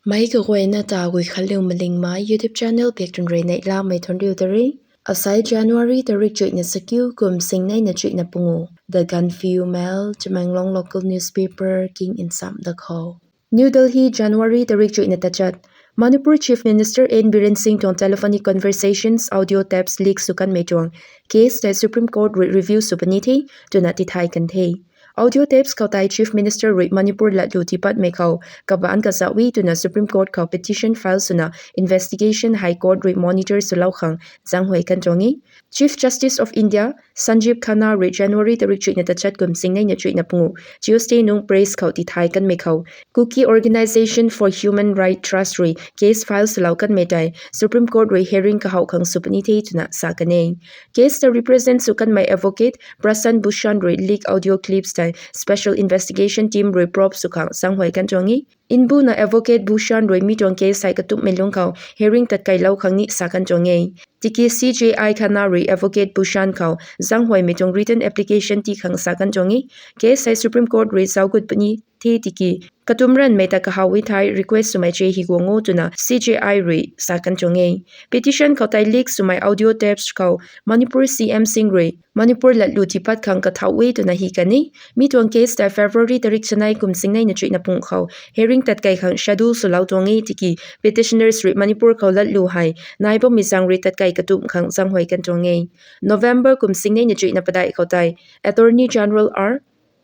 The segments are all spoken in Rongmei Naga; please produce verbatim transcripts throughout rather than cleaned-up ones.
Meic kaguayna ta Guikhanliu Malingmei YouTube channel biak tun rui neihlamei thuanriu ta re. Asai January tarik chuihna chakiu kum singneina chuihna pungu. The Gaanphiu Mail, Tamenglong local newspaper king nsam da khou. New Delhi, January tarik chuihna tachat. Manipur Chief Minister N Biren Singh tuang telephonic conversations audio tapes leak sw kanmei tuang case tei Supreme Court rui review sw puni the twna tithay kan the. Audio tapes khou tei Chief Minister rui Manipur latlu tiipatmei khou kabaanc kazauh e twna Supreme Court khou petition file swna investigation High Court rui monitor swlou khang zaenghuay kan tuang e. Chief Justice of India Sanjeev Khanna rui January tarik chuihna tachat kum singneina chuihna pungu Tuesday nung press khou tithay kanmei khou, Kuki Organisation for Human Rights Trust rui case file swlou kanmei tei Supreme Court rui hearing kahouh khang sw puni the twna sa kan e. Case ta represent sw kanmei advocate Prashant Bhushan rui leak audio clips tei special investigation team rui probe sw khang zaenghuay kan tuang e. Mbuna advocate Bhushan rui mi tuang case hei katumhmei lungc khou hearing tatkeilou khang ni sa kan tuang e. Tiki C J I Khanna rui advocate Bhushan khou zaenghuaymei tuang written application tii khang sa kan tuang e. Case hei Supreme Court rui zauc gut puni the tiki katumc ranvmei ta kahaw e thei request swmei che hi guang o twna C J I rui sa kan tuang e. Petition khou tei leak swmei audio tapes khou Manipur C M Singh rui Manipur latlu tiipat khang kathauh e twna hi kan e. Mi tuang case tei February tarik chanei kum singneina chuihna pungu khou hearing tatkei khang schedule swlou tuang e tiki petitioners rui Manipur khou latlu hei nai bammei zaeng rui tatkei katumh khang zaenghuay kan tuang e. November kum singneina chuihna padeih khou tei Attorney General R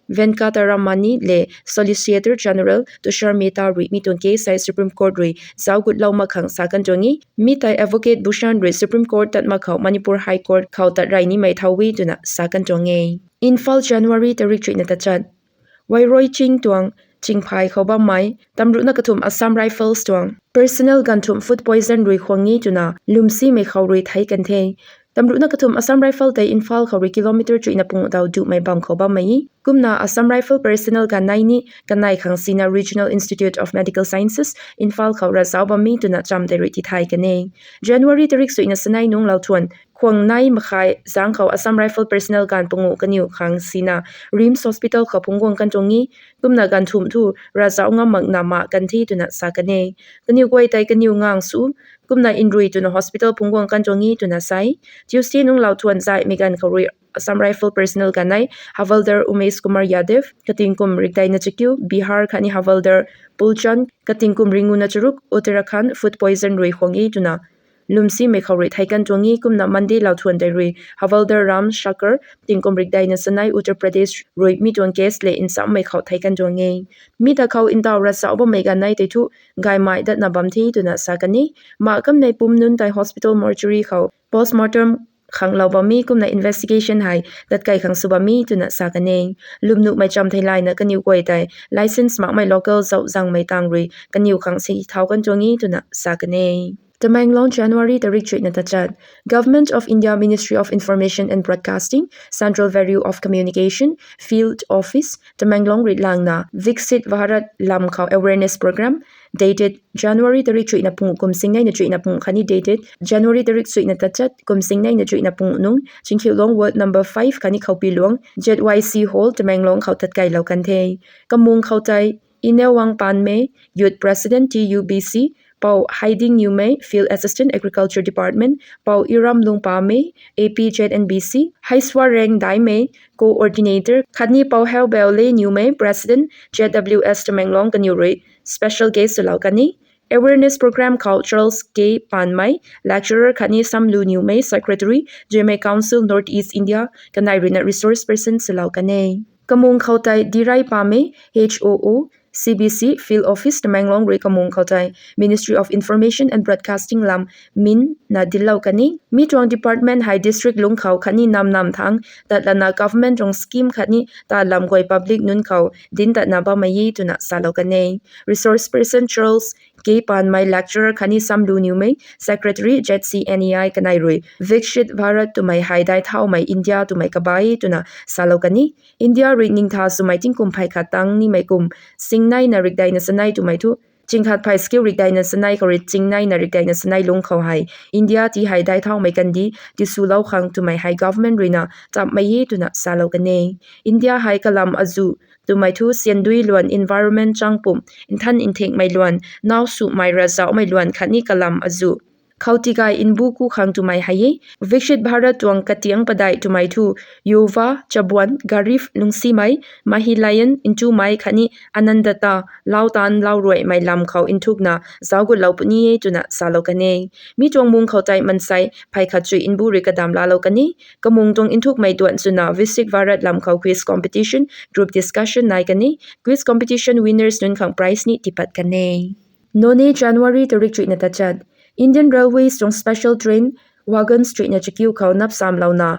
Venkataramani le Solicitor General Tushar Mehta rui mi tuang case hei Supreme Court rui zauc gutlou mak khang sa kan tuang e. Mi tei advocate Bhushan rui Supreme Court tat mak khou Manipur High Court khou tat rey nimei thau e twna sa kan tuang e. Imphal, January tarik chuihna tachat. Wairoi Ching tuang chingphay khou bammei tamruhna kathumh Assam Rifles tuang personal ganv thumh food poison rui khuang e twna lwmsimei khou rui thei kan the. Tamruhna kathumh Assam Rifle tei Imphal khou rui kilometer chuihna pungu daw duhmei bam khou bammei e. Kumna Assam Rifle personnel ganv nei ni kanei khang sina Regional Institute of Medical Sciences, Imphal khou ravzauc bam e twna cham tei rui tithay kan e. January tarik chuihna chanei nung lauthuan khuang nei makhai zaeng khou Assam Rifle personnel ganv pungu kaniw khang sina RIMS Hospital khou phungc guang kan tuang e. Kumna ganv thumh thu ravzauc ngam makna ma kan the twna sa kan e. Kaniw guay tei kaniw ngang sw kumna nrui twna hospital phungc guang kan tuang e twna sa e. Tuesday nung lauthuan zaihmei ganv khou rui Assam Rifle personnel ganv nei Havildar Umesh Kumar Yadav, kating kum rikdeina chakiu, Bihar khatni Havildar Pulchand, kating kum ringuna charuk, Uttarakhand, food poison rui khuang e twna lwmsimei khou rui thei kan tuang e. Kumna Monday lauthuan tei rui Havildar Ram Shankar, tingkum rikdeina chanei, Uttar Pradesh rui mi tuang case le nchammei khou thei kan tuang e. Mi ta khou ntaw ravzauc bammei ganv nei tei thu gaymei datna bam the twna sa kan e. Ma kamnei pum nunc tei hospital mortuary khou postmortem khanglou bam e kumna investigation hei tatkei khang sw bam e twna sa kan e. Lwmnuhmei cham theilayna kaniw guay tei licence makmei local zauh zangmei tang rui kaniw khang si thau kan tuang e twna sa kan e. Tamenglong, January tarik chuihna tachat. Government of India Ministry of Information and Broadcasting, Central Bureau of Communication, Field Office, Tamenglong rui langna Viksit Bharat lam khou awareness program, dated January tarik chuihna pungu kum singneina chuihna pungu khatni dated January tarik chuihna tachat kum singneina chuihna pungu nung Chingkhiulong Ward number five khatni Khoupiluang Z Y C Hall, Tamenglong khou tatkeilou kan the. Kamung khou tei Inewang Panmei, Youth President T U B C, Pou Haiding Niumei, Field Assistant Agriculture Department, Pou Iramlung Pamei, A P Z N B C, Haiswareng Daimei, Coordinator, khatni Pou Heubeule Niumei, President, Z W S Tamenglong kaniw rui special guest swlou kan e. Awareness program khou Charles K Panmei, Lecturer khatni Samlu Niumei, Secretary, Zeme Council North East India, kanei ruina resource person swlou kan e. Kamung khou tei Dirai Pamei, H O O, C B C Field Office Tamenglong rui kamung khou tei Ministry of Information and Broadcasting lam min na dinlou kan e. Mi tuang department hei district lungc khou khatni nam nam thangc tat lana government tuang scheme khatni ta lam guay public nunc khou dinc tatna bammei e twna salou kan e. Resource person Charles K Panmei, Lecturer khatni Samlu Niumei, Secretary, Z C N E I kanei rui Viksit Bharat twmei hei daic thaumei India twmei kabai twna salou kan e. India rui ningtha swmei tingkum phey khat tang nimei kum singneina rikdeina chanei twmei thu, chingkhat phey chakiu rikdeina chanei khou rui singneina rikdeina chanei lungc khou hei India ti hei daic thaumei kandih tiswlou khang twmei hei government ruina tammei e twna salou kan e. India hei kalam azuh twmei thu siandui luan environment changpumh, nthan nthingmei luan, nau sumei ravzauhmei luan khatni kalam azuh khou tigay mbu ku khang twmei hei e. Viksit Bharat tuang katiang padeih twmei thu Yuva, Chabuan, Garib, Lungsimei, Mahilayan, Ntumei khatni Annadata, lau taanv lau ruaimei lam khou nthukna zauc gutlou puni e twna salou kan e. Mi tuang mung khou tei mansei phey khat chuih mbu rui kadam laalou kan e. Kamung tuang nthukmei tuan swna Viksit Bharat lam khou quiz competition, group discussion nai kan e. Quiz competition winners nunc khang prize ni tiipat kan e. Noney, January tarik chuihna tachat. Indian Railways tuang special train wagons chuihna chakiu khou napsamlouna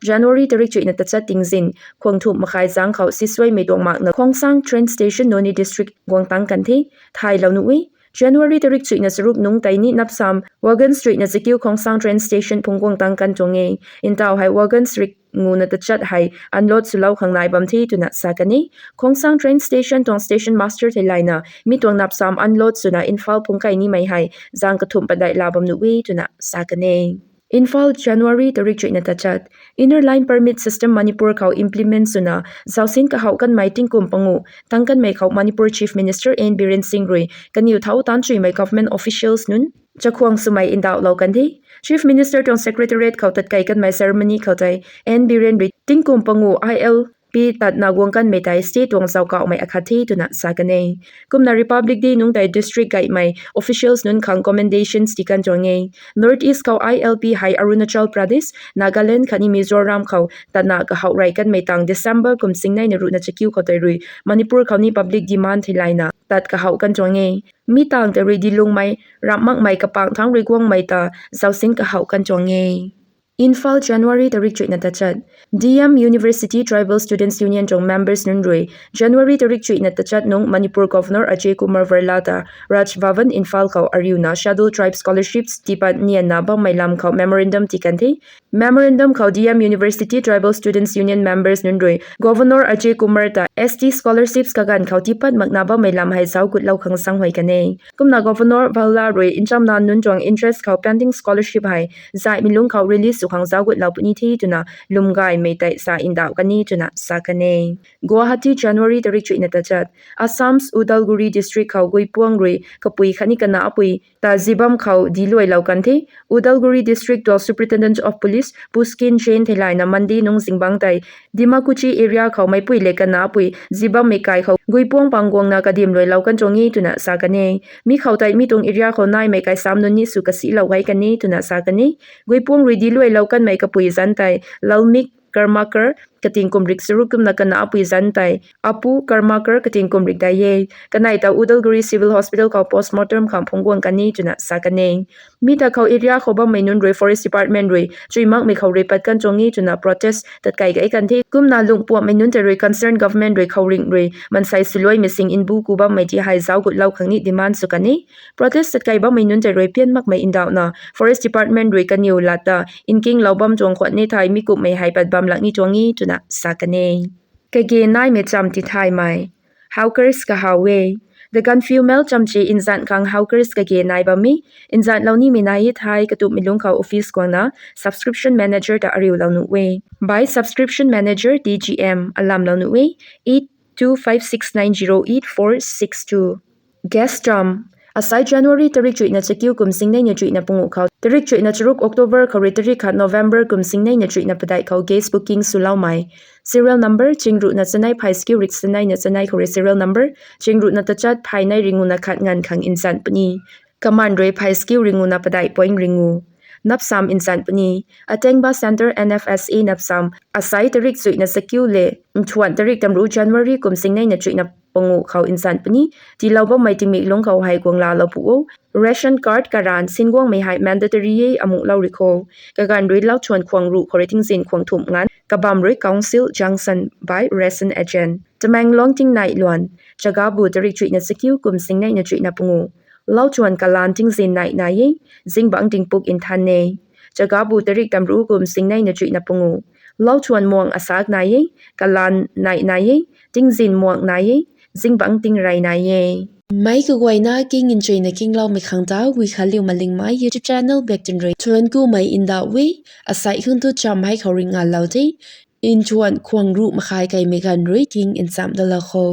January tarik chuihna tachat tingzin khuang thumh makhai zang khou sisuaimei tuang makna Khongsang train station, Noney district guang tang kan the. Thaylou nuh e. January tarik chuihna charuk nungc tei ni napsam wagons chuihna chakiu Khongsang train station phungc guang tang kan tuang e. Ntaw hei wagons rik nguna tachat hei unload swlou khang nai bam the twna sa kan e. Khongsang train station tuang station master theilayna mi tuang napsam unload swna Imphal phungc kai nimei hei zang kathumh padeih laa bam nuh e twna sa kan e. Imphal, January tarik chuihna tachat. Inner Line Permit System Manipur khou implement swna zausin kahouh kanmei tingkum panguh tang kanmei khou Manipur Chief Minister N Biren Singh rui kaniw thau taanc chuimei government officials nunc chakhwang swmei ndauhlou kan the. Chief Minister tuang secretariat khou tatkei kanmei ceremony khou tei N Biren rui tingkum panguh I L P tatna guang kanmei tei state tuang zaukauhmei akhat the twna sa kan e. Kumna Republic Day nungc tei district gaymei officials nunc khang commendations tii kan tuang e. North East khou I L P hei Arunachal Pradesh, Nagaland khatni Mizoram khou tatna kahouh rey kanmei tang December kum singneina ruhna chakiu khou tei rui Manipur khou ni public demand theilayna tat kahouh kan tuang e. Mi tang tei rui dilungmei ramh makmei kapang thangc rui guangmei ta zausin kahouh kan tuang e. Imphal, January tarik chuihna tachat. D M University Tribal Students Union tuang members nunc rui January tarik chuihna tachat nungc Manipur Governor Ajay Kumar Bhalla ta Raj Bhavan, Imphal khou ariuna Scheduled Tribe scholarships tiipat nianna bammei lam khou memorandum tii kan the. Memorandum khou D M University Tribal Students Union members nunc rui Governor Ajay Kumar ta S T scholarships kaganv khou tiipat makna bammei lam hei zauc gutlou khang sanghuay kan e. Kumna Governor Bhalla rui nchamna nunc tuang interest khou pending scholarship hei zaihmei lungc khou release sw khang zauc gutlou puni the twna lwm gaymei tei sa ndauh kan e twna sa kan e. Guwahati, January tarik chuihna tachat. Assam's Udalguri district khou guipuang rui kapui khatni kana apui ta zibam khou diluailou kan the. Udalguri District tuang Superintendent of Police Pushkin Jain theilayna Monday nungc zingbangc tei Dimakuchi area khou meicpui le kana apui zibammei kai khou guipuang pang guangna kadim luailou kan tuang e twna sa kan e. Mi khou tei mi tuang area khou naimei kai sam nunc ni sw kasilou gay kan e twna sa kan e. Guipuang rui diluailou kanmei kapui zanc tei Lalmik Karmakar, kating kum rik charuk, kumna kana apui zanc tei Apu Karmakar, kating kum rik dai e. Kanei ta Udalguri Civil Hospital khou postmortem khang phungc guang kan e twna sa kan e. Mi ta khou area khou bammei nunc rui Forest Department rui chuy makmei khou rui pat kan tuang e twna protest tatkei gay kan the. Kumna lungpuamhmei nunc tei rui concerned government rui khouringh rui mansei swluaimei sing mbu ku bammei ti hei zauc gutlou khang ni demand sw kan e. Protest tatkei bammei nunc tei rui pian makmei ndauhna Forest Department rui kaniw lat ta nkinglou bam tuang khwan ni thei mi kumhmei hei pat bam lak ni tuang e twna sa kan e. Kage naimei cham tithaymei. Hawkers kahaw e. The Gaanphiu Mail chamchi nzan khang hawkers kage nai bam e. Nzanlou nimei nai e thei katupmei lungc khou office guangna subscription manager ta ariulou nuh e. By subscription manager, D G M, alamlou nuh e. Eight two five six nine zero eight four six two. Guest cham. Asai January tarik chuihna chakiu kum singneina chuihna panguh khou tarik chuihna charuk October khou rui tarik khat November kum singneina chuihna padeih khou guest booking swloumei. Serial number chingruhna chanei phay skiu rik chanei na chanei khou rui serial number chingruhna tachat phay nei ringuna khat nganv khang nzan puni. Kaman rui phay skiu ringuna padeih point ringu. Napsam nzan puni. Atengba Centre N F S A napsam asai tarik chuihna chakiu le nthuan tarik tamruh January kum singneina chuihna panguh khou nzan puni. Tiilou bammei tingmik lungc khou hei guang laalou pu o. Ration card karan singuangmei hei mandatory e, amuhlou ri kho. Kaganv rui lauchuan khwang ruh khou rui tingzin khwang thumh nganv kabam rui Council junction by ration agent. Tamenglong tingnai luan. Chagabu tarik chuihna chakiu kum singneina chuihna panguh. Lauchuan kalan tingzin nai nai e. Zingbangc tingpuk nthan e. Chagabu tarik tamruh kum singneina chuihna panguh. Lauchuan muang asak nai e. Kalan nai nai e. Tingzin muang nai e. Zingbangc tingrey nai e. Meic kaguayna king nchuina kingloumei khang ta Guikhanliu Malingmei YouTube channel bak twn rui thuanc kumei ndauh e. Asai khang tu cham hei khou ri nganlou the. Nchuan khwang ruh makhai kaimei ganv rui king nchamh dalou kho.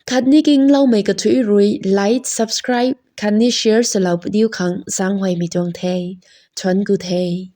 Khatni kingloumei kathuic rui like, subscribe khatni share swlou padiu khang zaenghuaymei tuang the. Thuanc ku the.